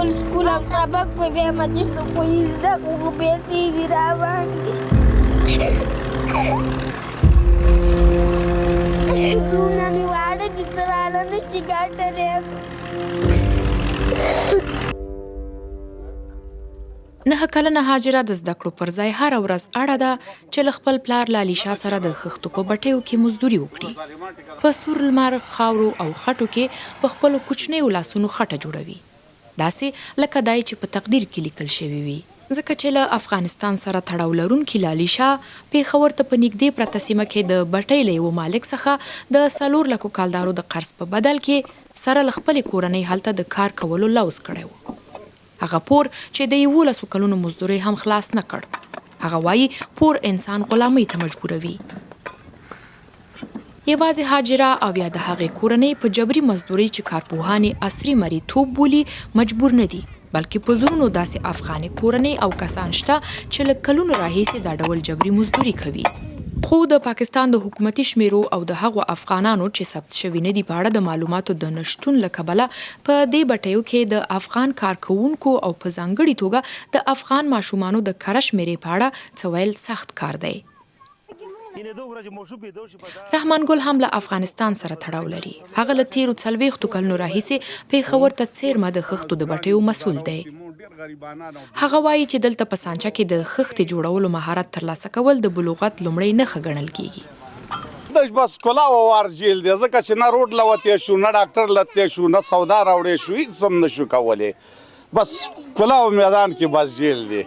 خپل سکول او سبق به وایم چې څه خو یې زده کړو، خو پیسې دي راباندې. وروڼه مې واړه دي، څه رانه نه شي ګټلی. نهه کلنه هاجره د زده کړو پر ځای هره ورځ اړه ده چې له خپل پلار لالي شاه سره د خښتو په بټیو کې مزدوري وکړي. په سور لمر، خاورو او خټو کې په خپلو کوچنیو لاسونو خټه جوړوي. داسې لکه دا یې چې په تقدیر کې لیکل شوي وي. ځکه چې له افغانستان سره تړاو لرونکي لالي شاه پېښور ته په نږدې پرته سیمه کې د بټۍ له یوه مالک څخه د څلور لکو کالدارو د قرض په بدل کې سره له خپلې کورنۍ هلته د کار کولو لوظ کړی و. هغه پور چې د یوولسو کلونو مزدورۍ هم خلاص نه کړ. هغه وايي، پور انسان غلامۍ ته مجبوروي. یوازې هاجره او یا د هغې کورنۍ په جبري مزدورۍ چې کارپوهان یې عصري مریتوب بولي، مجبور نه دي، بلکې په زرونو داسې افغانې کورنۍ او کسان شته چې له کلونو راهیسې دا ډول جبري مزدوري کوي. خو د پاکستان د حکومتي شمېرو او د هغو افغانانو چې ثبت شوي نه دي په اړه د معلوماتو د نه شتون له کبله په دې بټیو کې د افغان کارکوونکو او په ځانګړي توګه د افغان ماشومانو د کره شمېرې په اړه څه ویل سخت کار دی. رحمان ګل هم له افغانستان سره تړاو لري. هغه له تېرو څلوېښتو کلونو راهیسې پېښور ته څېرمه د خښتو د بټیو مسول دی. هغه وايي چې دلته په سانچه کې د خښتې جوړولو مهارت ترلاسه کول د بلوغت لومړۍ نښه ګڼل کېږي. د بس کلا او وار جیل دی ځکه چې نه روډ له وتی شو، نه ډاکټر له تلی شو، نه سودا راوړی شو، هیڅ هم نه شو کولی. بس کلا او میدان کې بس جیل دی.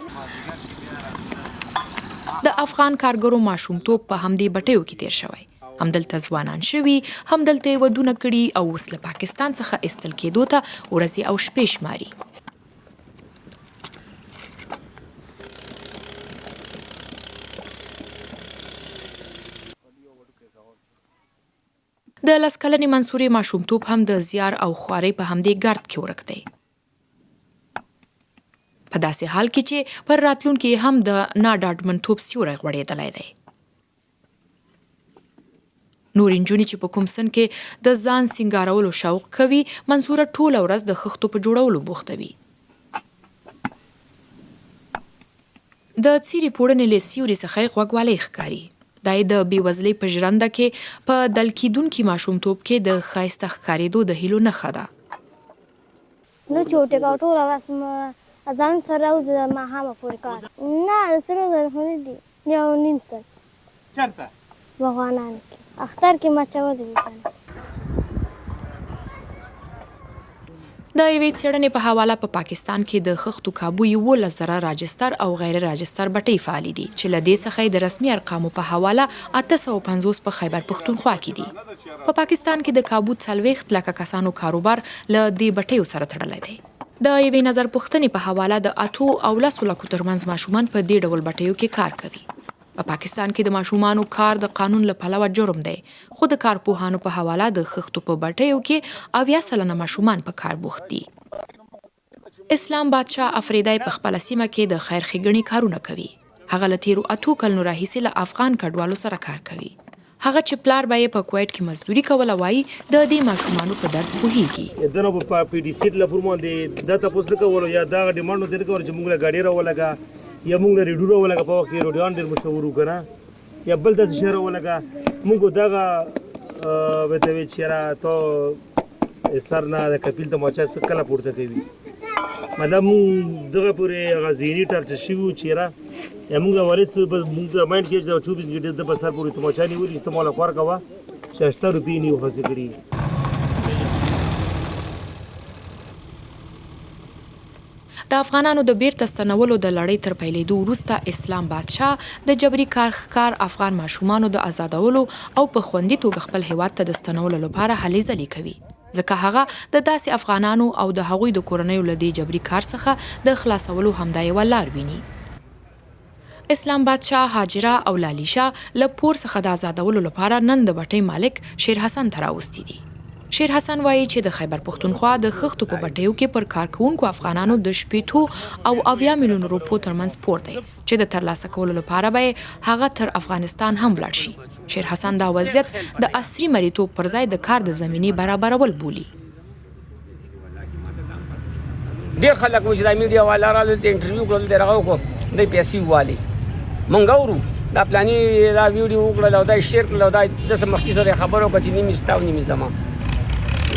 د افغان کارګرو ماشومتوب په همدې بټیو کې تېر شوی. همدلته ځوانان شوي، همدلته یې ودونه کړي او اوس له پاکستان څخه ایستل کېدو ته ورځې او شپې شماري. د لس کلنې منصورې ماشومتوب هم د زیار او خوارۍ په همدې ګرد کې ورک دی. په داسې حال کې چې پر راتلونکي یې هم د نا ډاډمنتوب سیوری غوړېدلی دی. نورې نجونې چې په کوم سن کې د ځان سینګارولو شوق کوي، منصوره ټوله ورځ د خښتو په جوړولو بوخته وي. د څیرې پوړنې له سیوري څخه یې غوږوالۍ ښکاري. دا یې د بېوزلۍ په ژرنده کې په دل کېدونکي ماشومتوب کې د ښایسته ښکارېدو د هیلو نښه ده. نه چوټې کوه ټوله ورځ ځان سره راوځو د ماښامه پورې کار. نه د 10,000 خو نه دي. یو نیم سل. چرته؟ باغوانانو کې. اختر کې ما چولې وي کنه. د یوې څېړنې په حواله په پاکستان کې د خښتو کابو 11,000 راجستر او غیر راجستر بټۍ فعالې دي چې له دې څخه یې د رسمي ارقامو په حواله 850 په خیبر پښتونخوا کې دي. په پاکستان کې د کابو 40 لکه کسانو کاروبار له دې بټیو سره تړلی دی. د یوې نظر پوښتنې په حواله د اتو او لسو لکو ترمنځ ماشومان په دې ډول بټیو کې کار کوي. په پاکستان کې د ماشومانو کار د قانون له پلوه جرم دی، خو د کارپوهانو په حواله د خښتو په بټیو کې 70% ماشومان په کار بوخت دي. اسلام بادشاه افریدی په خپله سیمه کې د خیر ښېګڼې کارونه کوي. هغه له تېرو اتو کلونو راهیسې له افغان کډوالو سره کار کوي. هغه چې پلار به یې په کویټ کې مزدوري کوله وايي، د دې ماشومانو په درد پوهېږي. دنه په پی ډي سیټ لپور باندې دا تاسو نه کولو یا دا ډیمانډ نه کولو چې موږ له ګاډي راولګه یا موږ له ریډو راولګه، په وخت کې روډیان ډېر مشهور وو کنه، یا بل داسې شی راولګه. موږ دغه ورته وی چې یاره ته سر نه د کپیل ته ماچا څه کله پورته کوي، مطلب موږ دغه پورې هغه ذهني ټارچر شوي وو چې یاره یا موږ وارث بس موږ ته مایند کې چې دا 24 ګنټې د په سر پورې تماچا نیولي چې ته ماله خوار کوه چې شته روپۍ نیو خرڅې کړي. د افغانانو د بیرته ستنولو د لړۍ تر پیلېدو وروسته اسلام بادشاه د جبري کار ښکار افغان ماشومانو د ازادولو او په خوندي توګه خپل هېواد ته د ستنولو لپاره هلې ځلې کوي. ځکه هغه د داسې افغانانو او د هغوی د کورنیو له دې جبري کار څخه د خلاصولو همدا یوه لار ویني. اسلام بادشاه، هاجره او لالي شاه له پور څخه د ازادولو لپاره نن د بټۍ مالک شیر حسن ته راوستي دي. شیر حسن وايي چې د خیبر پښتونخوا د خښتو په بټیو کې پر کارکوونکو افغانانو د شپېتو او 70 میلیونو روپو ترمنځ پور دی چې د ترلاسه کولو لپاره به یې هغه تر افغانستان هم ولاړ شي. شیر حسن دا وضعیت د عصري مریتوب پر ځای د کار د زمینې برابرول بولي. ډېر خلک وایي چې دا میډیا والا راغلل، دلته انټرویو کړل، دلته هغه وکړو، دوی پیسې والي. مونږ اورو دا پلاني دا ویډیو وکړل او دا یې شیر کړل او دا داسې مخکې سره خبرو وکړه چې نیمې ستا او نیمې زما،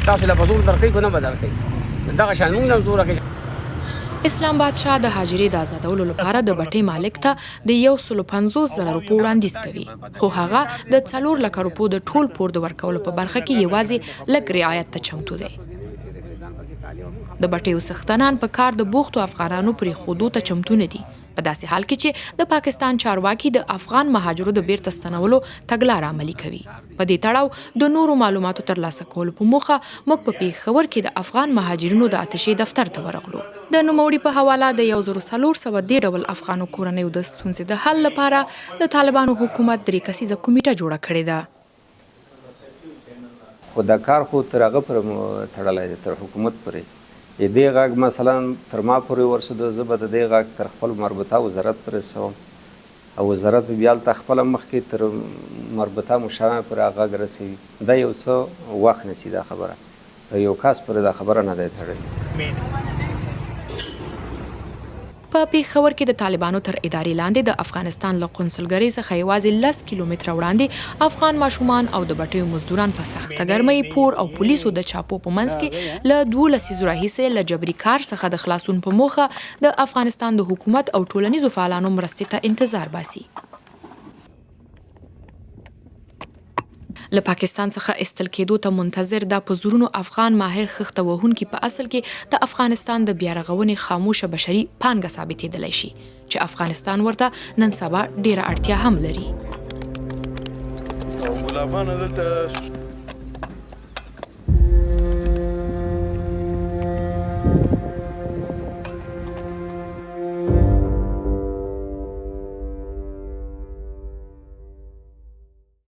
تاسو له به زور درکوي که نه به درکوي، دغه شان مونږ له هم زور راکوي. اسلام بادشاه د هاجرې د ازادولو لپاره د بټۍ مالک ته د 150 زره روپو وړاندیز کوي، خو هغه د 4 لکه روپو د ټول پور د ورکولو په برخه کې یوازې لږ رعایت ته چمتو دی. د بټیو څښتنان په کار د بوختو افغانانو پرېښودو ته چمتو نه دي، په داسې حال کې چې د پاکستان چارواکي د افغان مهاجرو د بېرته ستنولو تګلاره عملي کوي. په دې تړاو د نورو معلوماتو ترلاسه کولو په موخه موږ په پېښور کې د افغان مهاجرینو د اتشې دفتر ته ورغلو. د نوموړي په حواله د 1400 دې ډول افغانو کورنیو د ستونزې د حل لپاره د طالبانو حکومت درې کسیزه کمیټه جوړه کړې ده. خو دا کار خو تر هغه پورې تړلی دی، تر حکومت پورې. د دې غږ مثلا تر ما پورې ورسېدو، زه به د دې غږ تر خپل مربوطه وزارت پورې رسوم او وزارت به بیا هلته خپله مخکې تر مربوطه مشرانو پورې هغه غږ رسوي. دا یو څه وخت نیسي دا خبره. په یو کس پورې دا خبره نه دی تړلې. په پېښور کې د طالبانو تر ادارې لاندې د افغانستان له قونسلګرۍ څخه یوازې 10 کیلومتره وړاندې افغان ماشومان او د بټیو مزدوران په سخته ګرمۍ، پور او پولیسو د چاپو په منځ کې له دوو لسیزو راهیسې له جبري کار څخه د خلاصون په موخه د افغانستان د حکومت او ټولنیزو فعالانو مرستې ته انتظار باسي. له پاکستان څخه ایستل کېدو ته منتظر دا په زرونو افغان ماهر خښته وهونکي په اصل کې د افغانستان د بیارغونې خاموشه بشري پانګه ثابتېدلای شي چې افغانستان ورته نن سبا ډېره اړتیا هم لري. ګلابانه دلته.